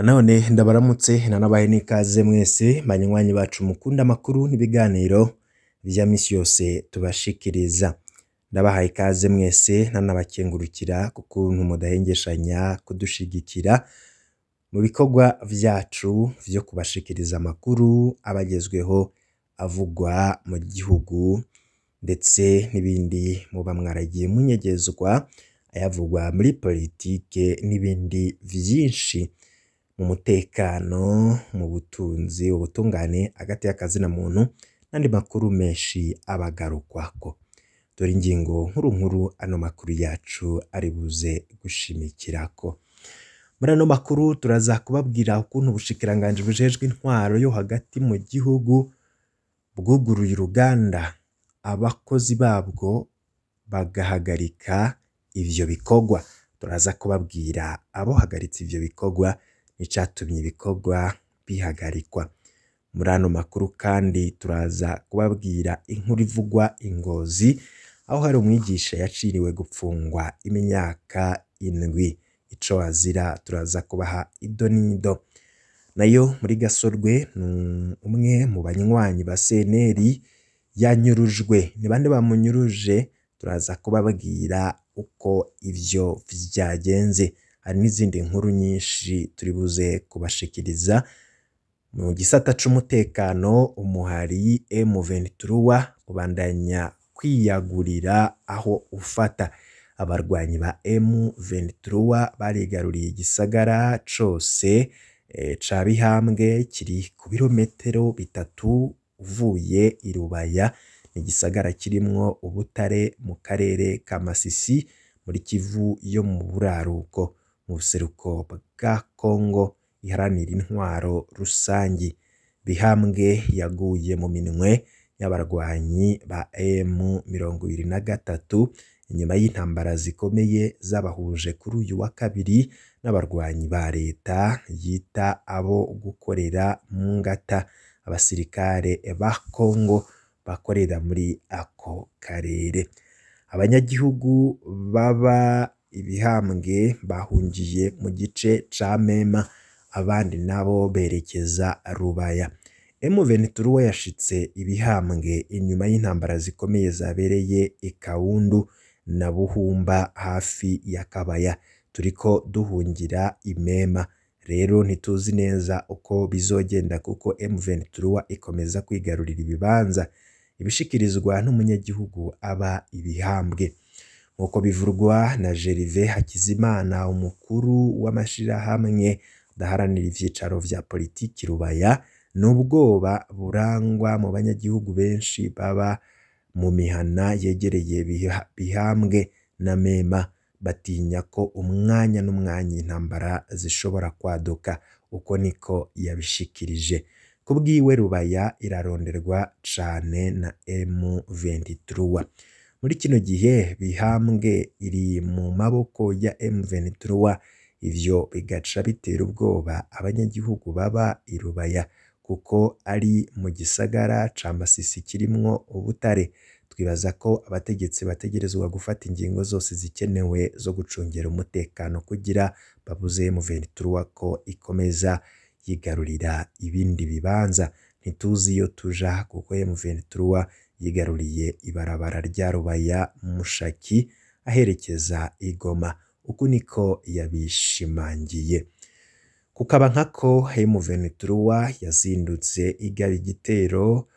Nanone ndabaramutse nanabahe n'ikaze mwese banywanyi bacu mukunda amakuru n'ibiganiro vya misi yose tubashikiriza. Ndabahaye ikaze mwese nanabakengurukira kukuntu mudahengeshanya kudushigikira mu bikorwa vyacu vyo kubashikiriza amakuru abagezweho avugwa mu gihugu ndetse n'ibindi muba mwaragiye munyegezwa, ayavugwa muri politike n'ibindi vyinshi mu mutekano, mu butunzi, ubutungane, hagati y'akazina muntu n'andi makuru menshi abagarukwako. Dore ingingo nkuru nkuru ano makuru yacu ari buze gushimikirako. Muri ano makuru turaza kubabwira ukuntu ubushikiranganji bujejwe intwaro yo hagati mu gihugu bwuguruye uruganda, abakozi babwo bagahagarika ivyo bikorwa. Turaza kubabwira abohagaritse ivyo bikorwa n'icatumye ibikorwa bihagarikwa. Muri ano makuru kandi turaza kubabwira inkuru ivugwa i Ngozi, aho hari umwigisha yaciriwe gupfungwa imyaka 7. Ico azira turaza kubaha ido n'ido. Nayo muri Gasorwe umwe mu banywanyi ba CNL yanyurujwe. Ni bande bamunyuruje? Turaza kubabwira uko ivyo vyagenze. Hari n'izindi nkuru nyinshi turi buze kubashikiriza. Mu gisata c'umutekano, umuhari M23 ubandanya kwiyagurira aho ufata. Abarwanyi ba M23 barigaruriye igisagara cose ca Bihambwe kiri ku birometero 3 uvuye i Rubaya. Ni igisagara kirimwo ubutare mu karere ka Masisi muri Kivu yo mu buraruko, mu buseruko bwa Kongo iharanira intwaro rusangi. Bihambwe yaguye mu minwe y'abarwanyi ba M23 inyuma y'intambara zikomeye zabahuje kuri uyu wa kabiri n'abarwanyi ba leta yita abo gukorera mu ngata, abasirikare ba Kongo bakorera muri ako karere. Abanyagihugu baba Ibihambwe bahungiye mu gice ca Mema, abandi nabo berekeza Rubaya. M23 yashitse Ibihambwe inyuma y'intambara zikomeye zabereye i Kawundu na Buhumba hafi ya Kabaya. Turiko duhungira i Mema, rero ntituzi neza uko bizogenda kuko M23 ikomeza kwigarurira ibibanza. Ibishikirizwa n'umunyagihugu aba Ibihambwe. Nk'uko bivurwa na Gervais Hakizimana, umukuru w'amashirahamwe adaharanira ivyicaro vya politiki Rubaya, n'ubwoba burangwa mu banyagihugu benshi baba mu mihana yegereye Bihambwe na Mema, batinya ko umwanya n'umwanya intambara zishobora kwaduka. Uko niko yabishikirije. Kubwiwe, Rubaya iraronderwa cane na M23. Muri kino gihe Bihambwe iri mu maboko ya M23, ivyo bigaca bitera ubwoba abanyagihugu baba i Rubaya kuko ari mu gisagara ca Masisi kirimwo ubutare. Twibaza ko abategetsi bategerezwa gufata ingingo zose zikenewe zo gucungera umutekano kugira babuze M23 ko ikomeza yigarurira ibindi bibanza. Ntituzi iyo tuja kuko M23 yigaruriye ibarabara rya Rubaya Mushaki aherekeza i Goma. Uku niko yabishimangiye. Kukaba nkako M23 yazindutse igaba igitero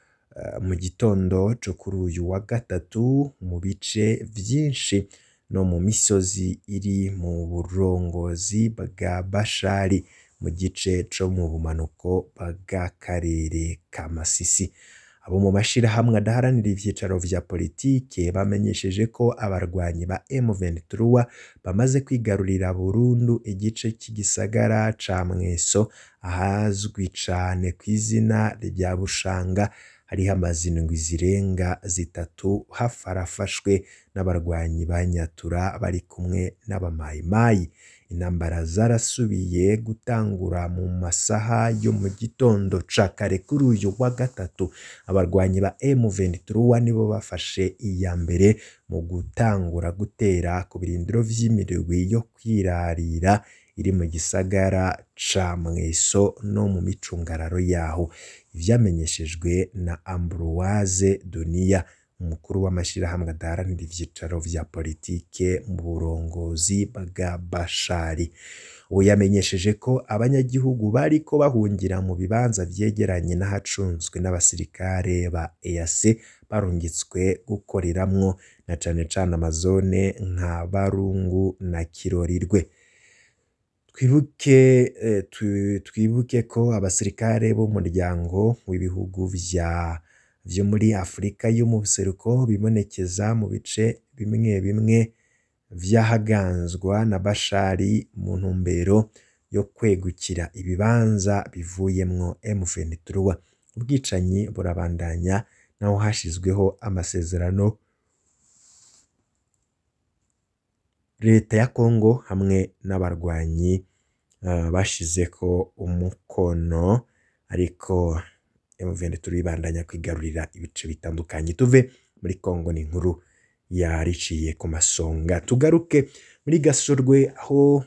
mu gitondo co kuri uyu wa gatatu mu bice vyinshi no mu misozi iri mu burongozi bwa Bashari mu gice co mu bumanuko bw'akarere ka Masisi. Abo mu mashirahamwe adaharanira ivyicaro vya politike bamenyesheje ko abarwanyi ba M23 bamaze kwigarurira burundu igice cy'igisagara ca Mweso, ahazwi cane kw'izina rya Bushanga. Hariho amazu indwi zirenga 3 hafarafashwe n'abarwanyi ba Nyatura bari kumwe n'abamayimayi. Intambara zarasubiye gutangura mu masaha yo mu gitondo ca kare kuri uyu wa gatatu. Abarwanyi ba M23 nibo bafashe iya mbere mu gutangura gutera ku birindiro vy'imirwi yo kwirarira iri mu gisagara ca Mweso no mu micungararo yaho. Ivyamenyeshejwe na Ambroise Dunia, umukuru w'amashirahamwe adaharanira ivyicaro vya politike mu burongozi bwa Bashari. Uwo yamenyesheje ko abanyagihugu bariko bahungira mu bibanza vyegeranye n'ahacunzwe n'abasirikare ba EAC barungitswe gukoreramwo, na cane cane amazone nka Barungu na Kirorirwe. Twibuke ko abasirikare b'umuryango w'ibihugu vyo muri Afrika y'umuseruko bibonekeza mu bice bimwe bimwe vyahaganzwa na Bashari mu ntumbero yo kwegukira ibibanza bivuyemwo M23. Ubwicanyi burabandanya naho hashizweho amasezerano leta ya Kongo hamwe n'abarwanyi bashizeko umukono, ariko M23 ibandanya kwigarurira ibice bitandukanye. Tuve muri Kongo ni inkuru yariciye ku masonga. Tugaruke muri Gasorwe aho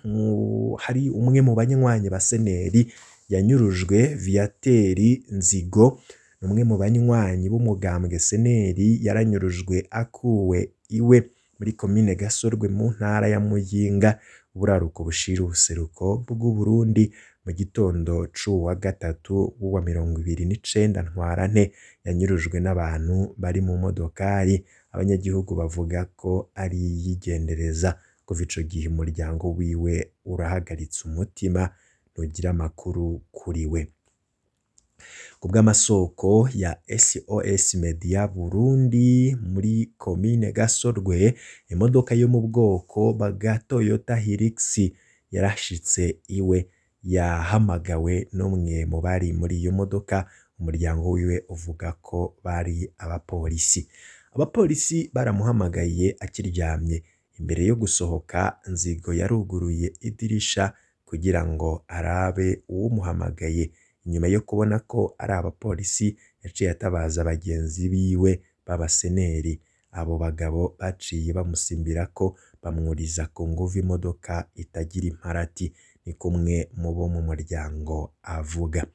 hari umwe mu banywanyi ba Seneri yanyurujwe, Viateri Nzigo, umwe mu banywanyi b'umugambwe Seneri yaranyurujwe akuwe iwe muri komine Gasorwe mu ntara ya Muyinga, uburaruko bushira ubuseruko bw'Uburundi, mu gitondo c'uwa gatatu w'uwa 29 Ntwarante. Yanyurujwe n'abantu bari mu modokari, abanyagihugu bavuga ko ari iyigendereza. Kuva ico gihe umuryango wiwe urahagaritse umutima, ntugira amakuru kuri we. Kubw'amasoko ya SOS Media Burundi muri komine Gasorwe, imodoka yo mu bwoko bwa Toyota Hilux yarashitse iwe, yahamagawe n'umwe mu bari muri iyo modoka. Umuryango wiwe uvuga ko bari abapolisi. Abapolisi baramuhamagaye akiryamye. Imbere yo gusohoka, Nzigo yaruguruye idirisha kugira ngo arabe uwumuhamagaye. Inyuma yo kubona ko ari abapolisi, yaciye atabaza bagenzi biwe b'abaseneri. Abo bagabo baciye bamusimbirako bamwuriza ku nguvu imodoka itagira imparati, ni kumwe mu bo mu muryango avuga.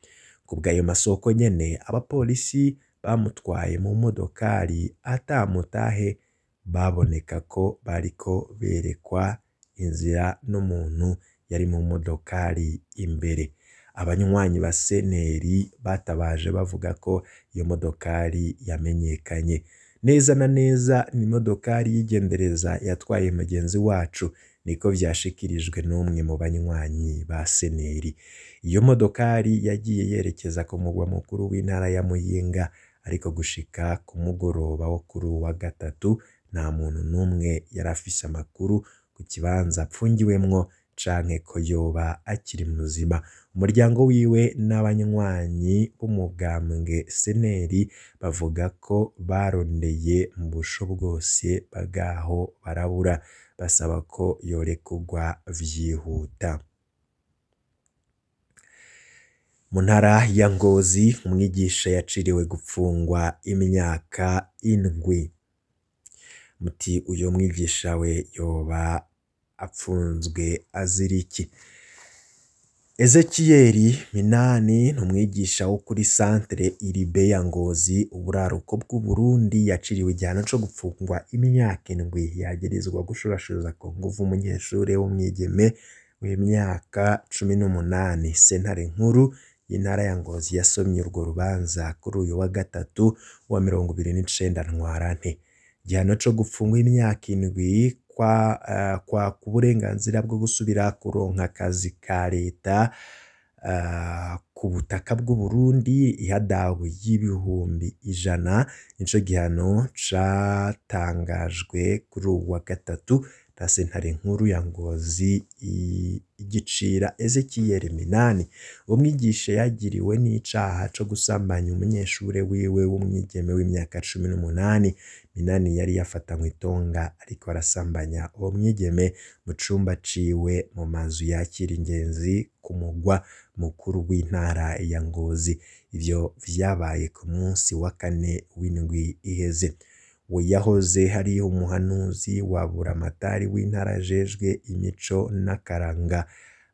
Kubw'ayo masoko nyene, abapolisi bamutwaye mu modokari atamutahe, baboneka ko bariko berekwa inzira n'umuntu yari mu modokari imbere. Abanywanyi ba Seneri batabaje bavuga ko iyo modokari yamenyekanye neza na neza, ni imodokari y'igendereza yatwaye mugenzi wacu, niko vyashikirijwe n'umwe mu banywanyi ba Seneri. Iyo modokari yagiye yerekeza ku mugwa mukuru w'intara ya Muyinga, ariko gushika ku mugoroba wo kuri uwa gatatu nta muntu n'umwe yari afise amakuru ku kibanza apfungiwemwo canke ko yoba akiri muzima. Umuryango wiwe n'abanywanyi b'umugambwe Seneri bavuga ko barondeye mu busho bwose bwaho barabura, basaba ko yorekurwa vyihuta. Mu ntara ya Ngozi, umwigisha yaciriwe gupfungwa imyaka 7. Muti uyo mwigisha we yoba apfunzwe azira iki? Ezekiyeri Minani ni umwigisha wo kuri Centre Iribe ya Ngozi, uburaruko bw'Uburundi, yaciriwe igihano co gupfungwa imyaka 7, yagirizwa gushurashuza ku nguvu umunyeshure w'umwigeme w'imyaka 18. Sentare nkuru y'intara ya Ngozi yasomye urwo rubanza kuri uyu wa gatatu wa 29 Ntwarante. Igihano co gupfungwa imyaka 7 kwa ku burenganzira bwo gusubira kuronka akazi ka leta ku butaka bw'Uburundi, ihadabu y'100,000, nico gihano catangajwe kuri uwu wa gatatu na sentare nkuru ya Ngozi igicira Ezekiyeri Minani. Uwo mwigisha yagiriwe n'icaha co gusambanya umunyeshure wiwe w'umwigeme w'imyaka 18. Minani yari yafatanywe itonga ariko arasambanya uwo mwigeme mu cumba ciwe mu mazu yakira ingenzi ku mugwa mukuru w'intara ya Ngozi. Ivyo vyabaye ku munsi wa kane w'indwi iheze. We yahoze hari umuhanuzi wa Buramatari w'intara ajejwe imico n'akaranga,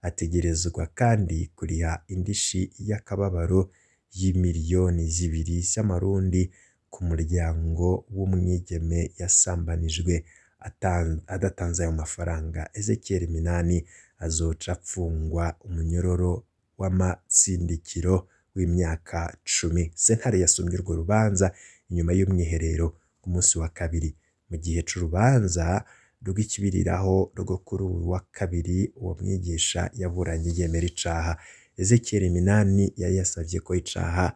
Ategerezwa kandi kuriha indishi y'akababaro y'2 miliyoni z'amarundi ku muryango w'umwigeme yasambanijwe. Adatanze ayo mafaranga, Ezekiel Minani azoca apfungwa umunyororo w'amatsindikiro w'imyaka 10. Sentare yasomye urwo rubanza inyuma y'umwiherero ku munsi wa kabiri. Mu gihe c'urubanza rw'ikibiriraho rwo kuri uyu wa kabiri, uwo mwigisha yaburanye yemera icaha. Ezekiel Minani yari yasavye ko icaha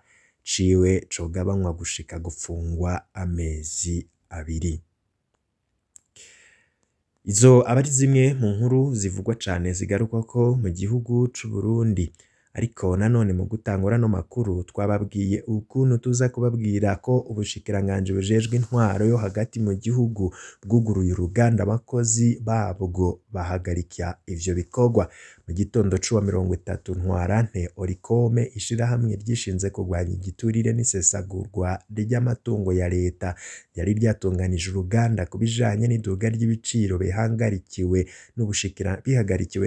ciwe cogabanywa gushika gupfungwa amezi 2. Izo aba ari zimwe mu nkuru zivugwa cane zigarukwako mu gihugu c'Uburundi. Ariko nanone mu gutangura ano makuru twababwiye ukuntu tuza kubabwira ko ubushikiranganji bujejwe intwaro yo hagati mu gihugu bwuguruye uruganda, abakozi babwo bahagarika ivyo bikorwa. Mu gitondo c'uwa 30 Ntwarante, Orikome, ishirahamwe ryishinze kurwanya igiturire n'isesagurwa ry'amatungo ya leta, ryari ryatunganije uruganda ku bijanye n'iduga ry'ibiciro bihagarikiwe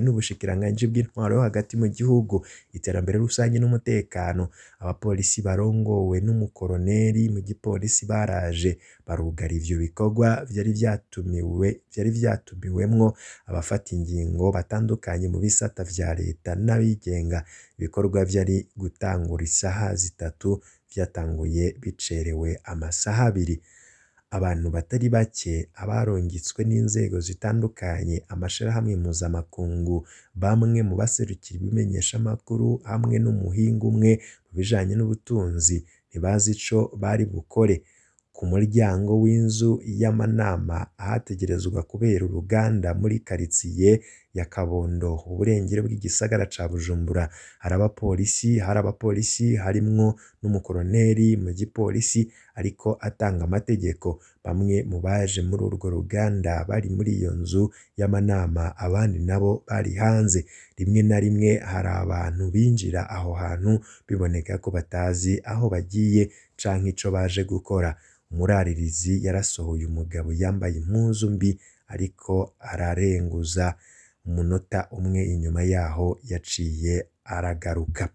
n'ubushikiranganji bw'intwaro yo hagati mu gihugu, iterambere rusange n'umutekano. Abapolisi barongowe n'umukoroneri mu gipolisi baraje barugara ivyo bikorwa vyari vyatumiwemwo abafata ingingo batandukanye mu bisata vya leta n'abigenga. Ibikorwa vyari gutangura isaha 3 vyatanguye bicerewe amasaha 2. Abantu batari bake, abarungitswe n'inzego zitandukanye, amashirahamwe mpuzamakungu, bamwe mu baserukira ibimenyeshamakuru hamwe n'umuhinga umwe mu bijanye n'ubutunzi, ntibazi ico bari bukore. Ku muryango w'inzu y'amanama ahategerezwa kubera uruganda muri karitsiye ya Kabondo, uburengero bw'igisagara ca Bujumbura, hari abapolisi harimwo n'umukoroneri mu gipolisi ariko atanga amategeko. Bamwe mu baje muri urwo ruganda bari muri iyo nzu y'amanama, abandi nabo bari hanze. Rimwe na rimwe hari abantu binjira aho hantu biboneka ko batazi aho bagiye canke ico baje gukora. Umuraririzi yarasohoye umugabo yambaye impuzu mbi ariko ararenguza. Umunota umwe inyuma yaho yaciye aragaruka.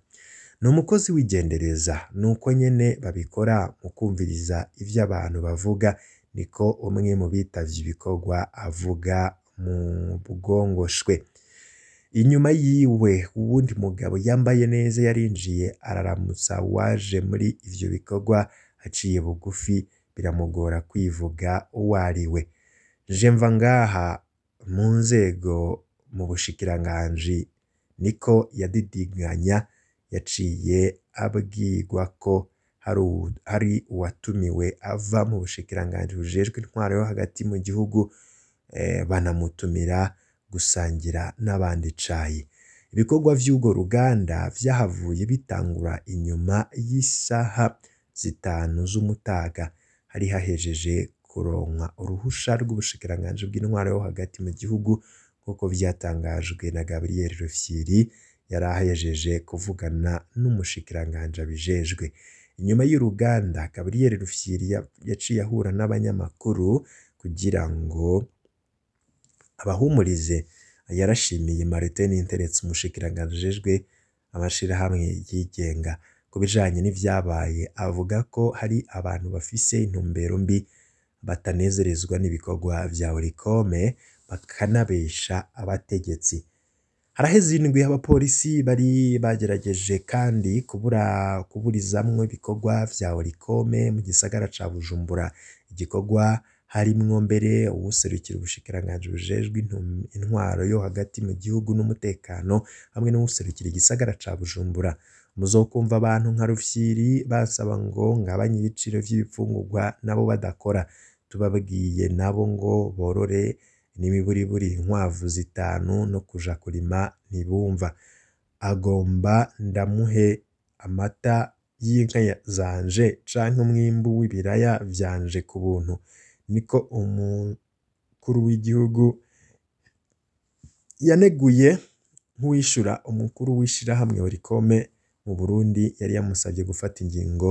Ni umukozi w'igendereza, nuko nyene babikora mu kumviriza ivyo abantu bavuga, niko umwe mu bitavye ibikorwa avuga mu bwongoshwe. Inyuma yiwe uwundi mugabo yambaye neza yarinjiye araramutsa uwaje muri ivyo bikorwa aciye bugufi, biramugora kwivuga uwo ari we. Je mva ngaha mu nzego mu bushikiranganji, niko yadidiganya. Yaciye abwirwa ko hari uwatumiwe ava mu bushikiranganji bujejwe intwaro yo hagati mu gihugu, banamutumira gusangira n'abandi icayi. Ibikorwa vy'urwo ruganda vyahavuye bitangura inyuma y'isaha 5 z'umutaga. Hari hahejeje kuronka uruhusha rw'ubushikiranganji bw'intwaro yo hagati mu gihugu, nk'uko vyatangajwe na Gabriel Rufyiri yari ahejeje kuvugana n'umushikiranganji abijejwe. Inyuma y'uruganda, Gabriel Rufyiri yaciye ahura n'abanyamakuru kugira ngo abahumurize. Yarashimiye Martin Ninteretse, umushikiranganji ajejwe amashirahamwe yigenga, ku bijanye n'ivyabaye. Avuga ko hari abantu bafise intumbero mbi batanezerezwa n'ibikorwa vya Orikome, bakanabesha abategetsi. Haraheze indwi abapolisi bari bagerageje kandi kuburizamwo ibikorwa vya Orikome mu gisagara ca Bujumbura. Igikorwa harimwo mbere uwuserukira ubushikiranganji bujejwe intwaro yo hagati mu gihugu n'umutekano hamwe n'uwuserukira igisagara ca Bujumbura. Muzokumva abantu nka Rufyiri basaba ngo ngabanye ibiciro vy'ibifungurwa nabo badakora. Tubabwiye nabo ngo borore n'imiburiburi inkwavu 5 no kuja kurima ntibumva. Agomba ndamuhe amata y'inka zanje canke umwimbu w'ibiraya vyanje ku buntu, niko umukuru w'igihugu yaneguye nk'uwishura umukuru w'ishirahamwe Orikome mu Burundi yari yamusavye gufata ingingo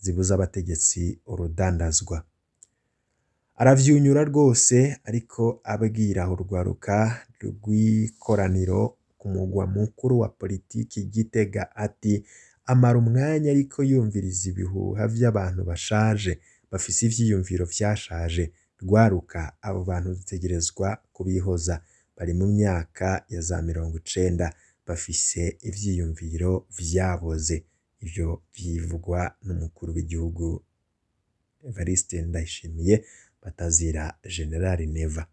zibuza abategetsi urudandazwa. Aravyunyura rwose, ariko abwira urwaruka rw'ikoraniro ku ku mugwa mukuru wa politiki Gitega, ati amara umwanya ariko yumviriza ibihuha vy'abantu bashaje bafise ivyiyumviro vyashaje. Rwaruka, abo bantu dutegerezwa kubihoza, bari mu myaka ya za 90, bafise ivyiyumviro vyaboze. Ivyo vyivugwa n'umukuru w'igihugu Evariste Ndayishimiye batazira General Neva.